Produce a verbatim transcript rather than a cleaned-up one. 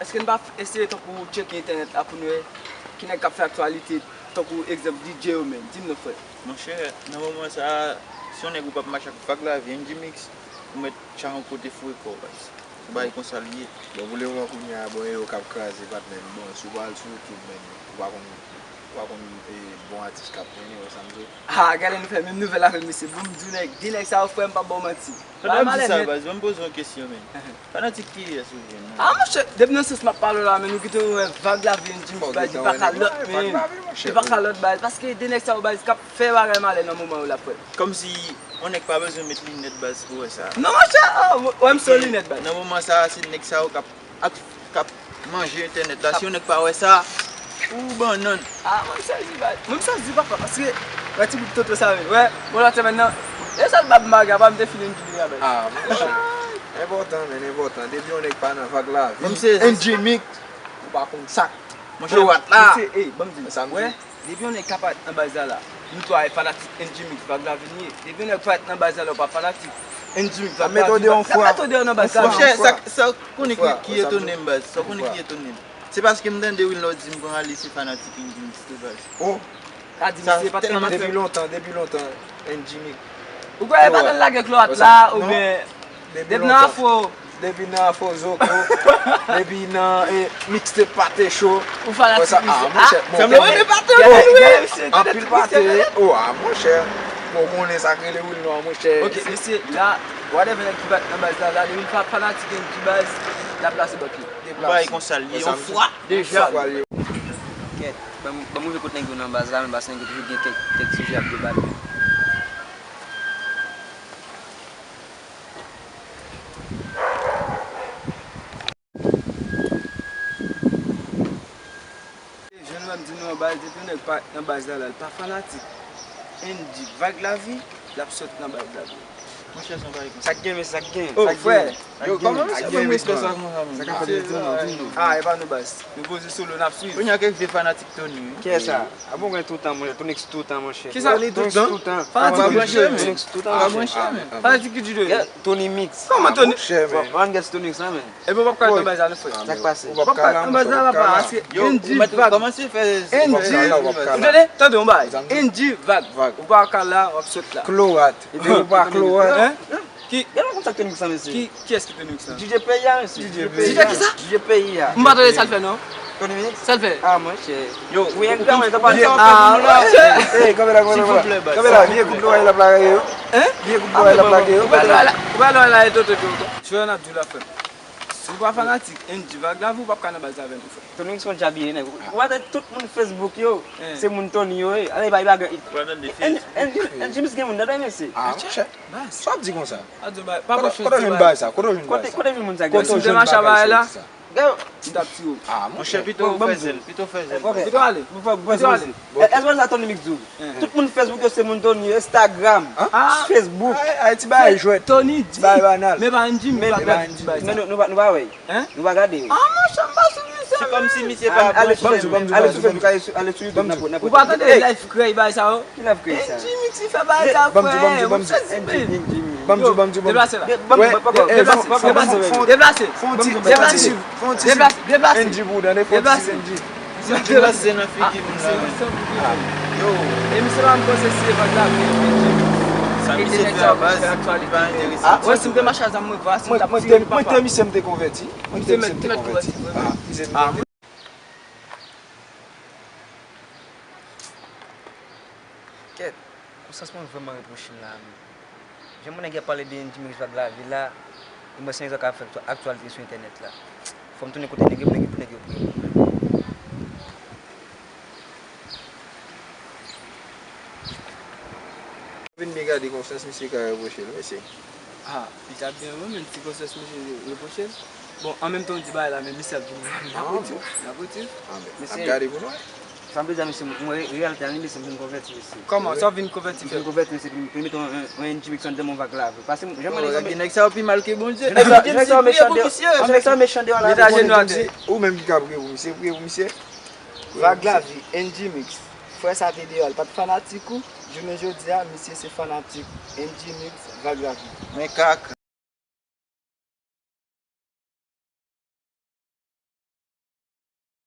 Èske n pa eseye tankou tcheke entènèt la pou n wè ki nèg k ap fè aktyalite, tankou egzanp D J yo menm? Di m non, frè. Monchè, nan moman sa a, si yon nèg ou p ap mache ak Vag Lavi, N G Mix, ou mèt tcha yon kote foure kò w, baz. Se bagay konsa l ye. Bon, pou lemoman kounye a, bon, e yo k ap kraze, patnè m. Bon, si w pral sou YouTube, menm, ou pa konn, ou pa konn, e, bon atis k ap mennen, ou wè sa m di w. Ah, gade nou fè menm nouvèl avè m, mesye. Bon, m di w nèg, di nèg sa yo, frè m, p ap ba w manti. Pandan w ap di sa, baz, ban m poze yon kesyon, menn. Fanatik kiyès ou ye, menn? Ah, monchè, depi nan sans m ap pale w la, menn, ou gentan wè Vag Lavi, N G Mix, baz, li pa ka lòt, menn. Li pa ka lòt, baz, paske de nèg sa yo, baz, k ap fè bagay malè nan moman yo la, frè. Kòmsi yon nèg pa bezwen met linèt, baz, pou wè sa. Non, monchè, ah, wè m san linèt, baz. Nan moman sa a, se nèg sa yo k ap ak, k ap manje entènèt la. Si yon nèg pa wè sa, ou bannann. Ah, mwen m sezi, baz. Mwen m sezi, papa, paske wè ti bout toto sa, men. Wè, bon, lòt semèn nan, e sèl bab m pa gen, apa m te fin N G Mix la, baz. Ah, monchè. Enpòtan, menn, enpòtan. Depi yon nèg pa nan Vag Lavi, N G Mix, ou pa konn sa. Monchè, klowat la. Mesye, ey, ban m di nou, wè, depi yon nèg ka parèt nan baz la la, nou twa e fanatik N G Mix, Vag Lavi n ye. Depi yon nèg parèt nan baz la la, ou pa fanatik N G Mix, Vag Lavi, n ap mete w deyò nan baz la. Monchè, sa, sa w konnen ki, ki etone m, baz? Sa w konnen ki etone m? Se paske m tande Wilnord di m konsa li se fanatik N G Mix tou, baz. Oh. Sa di misye pa tèlman depi lontan, depi lontan, N G Mix. Ou kwè e pa t al lage klowat la, oubyen depi nan afro? Depi nan afro zoko, depi nan, e, mixtape pate cho. Ou fanatik misye? Ah, monchè, bon, sanble w renmen pate, wi. Anpil pate, oh, ah, monchè. Bon, ou konnen sa k rele Wilnord, monchè. Ok, mesye, la, whatever nèg ki bat nan baz la, la, depi l pa fanatik N G baz, l ap plase bòt li. Deplase. Bay konsa l ye, yon fwa. Deja. Kèt, ban m, ban m rive kot nèg yo nan baz la, men baz nèg yo toujou gen kèk, kèk sijè ap debate. Jan nou ap di nou an baz, depi yon nèg pa nan baz la, la, l pa fanatik N G Vag Lavi, l ap sot nan baz la. Monchè, se yon bagay konsa. Sa k gen, men sa k gen. Oh, frè. Yo, kòman misye jwenn respè sa konsa, menm? Sa k ap fèt, di nou, di nou. Ah, e pa nou baz. Nou poze sou li, n ap swiv. Kounye a kèk vye fanatik Tony, wi. Kiyès sa? A bon, gen toutan, monchè. Tony X toutan, monchè. Kisa? Tony X toutan. Fanatik Tony X toutan, monchè. Fanatik Tony X. Tony Mix. Kòman Tony? Monchè, men. Bon, ann gèt Tony X la, men. Epi w p ap ka nan baz la non, frè. Sa k pase? W p ap ka la, monchè, w p ap ka la. Yo, ou mèt kòmanse fè. N G Vag. Ou tande? Tande yon bagay. N G Vag. Ou pa ka la, w ap sot la. Klorat. Epi ou pa klorat. Hein? Ki? Gade konn sa k Tony X la, mesye. Ki, kiyès ki Tony X la? D J peyi a, mesye. D J peyi a. D J kisa? D J peyi a. M pa tande sa l fè non. Tony Mix? Sa l fè? Ah, monchè. Yo, ou engra, men, sa pa sa w fè pou nou la. Ey, kanpe la, kanpe la, kanpe la. Kanpe la, vye koup lorèy l ap lage yo. Hein? Vye koup lorèy l ap lage yo. Ou pa lorèy la, ou pa lorèy la, e toto, toto. Frè, n ap di w la, frè. Si w pa fanatik N G Vag Lavi, ou p ap ka nan baz avè nou, frè. Tony X konn djabiye nèg. Ou pa tande tout moun Facebook yo, se moun Tony yo ye. Ale, bay bagay. N G Mix gen moun ladan, mesye. Ah, monchè. Sa w ap di konsa? Kote w jwenn bagay sa? Kote w jwenn bagay sa? Kote w jwenn moun sa? Kote w jwenn bagay sa? M t ap tiye w. Ah, monchè, pito w fè zèl, pito w fè zèl. Pito ale. Pito ale. Èske w wè sa Tony Mix di w? Tout moun Facebook yo se moun Tony, Instagram, Facebook. Ayiti bagay jwèt. Tony di, men pa N G Mix pa N G Mix. Nou pa wè. Hein? Nou pa gade. Ah, monchè, m pa sou misye. Se kòmsi misye pa branche. Ale sou Facebook, ale sou, ale sou YouTube, n ap wè, n ap wè. Ou pa tande live krèy bagay sa yo? Ki live krèy sa? N G Mix ki fè bagay sa, frè. M sezi, men. Yo, deplase la. Deplase, deplase, deplase. Deplase, deplase. N G pou w tande, fò w ti N G. Deplase nan figi moun nan, men. Yo. E misye pa m panse si e pa grav, men, men, men. Sa misye fè a baz, li pa enterese. Wè, si m te mache a zam, mwen vwa, si m t ap tire, papa. Mwen te misye, m te konvèti. Mwen te misye, m te konvèti. Ah, misye, m te. Kèt, konsyans mwen vrèman repwoche m la, men. Jan moun nèg y ap pale de N G Mix Vag Lavi la, e mwen se yon nèg sa k ap fè aktyalite sou entènèt la. Fò m tounen kote nèg yo, pou nèg yo, pou nèg yo priye pou mwen. Vin byen gade konsyans misye ka repwoche l, mesye. Ah, li t ap byen wi, men si konsyans misye repwoche l. Bon, an menm tan w di bagay la, men misye ap vin, n ap retire, n ap retire. Ah, men, n ap gade pou nou wè. Sa m vle di a, mesye, mwen, reyalite a, mesye, m vin konvèti, mesye. Kòman? Sa w vin konvèti fè? M vin konvèti, mesye, pou m, pou m mete yon, yon, yon N G Mix anndan mon Vag Lavi. Paske, jan mwen, nèg sa yo pi mal ke Bondye. Nèg sa yo mechan deyò, nèg sa yo mechan deyò la. Mete ajenou atè. Ou menm ki ka priye pou misye, priye pou misye. Vag Lavi, N G Mix. Frè sa te deyò, l pa t fanatik ou. Jounen jodi a, misye se fanatik N G Mix, Vag Lavi. Men kaka.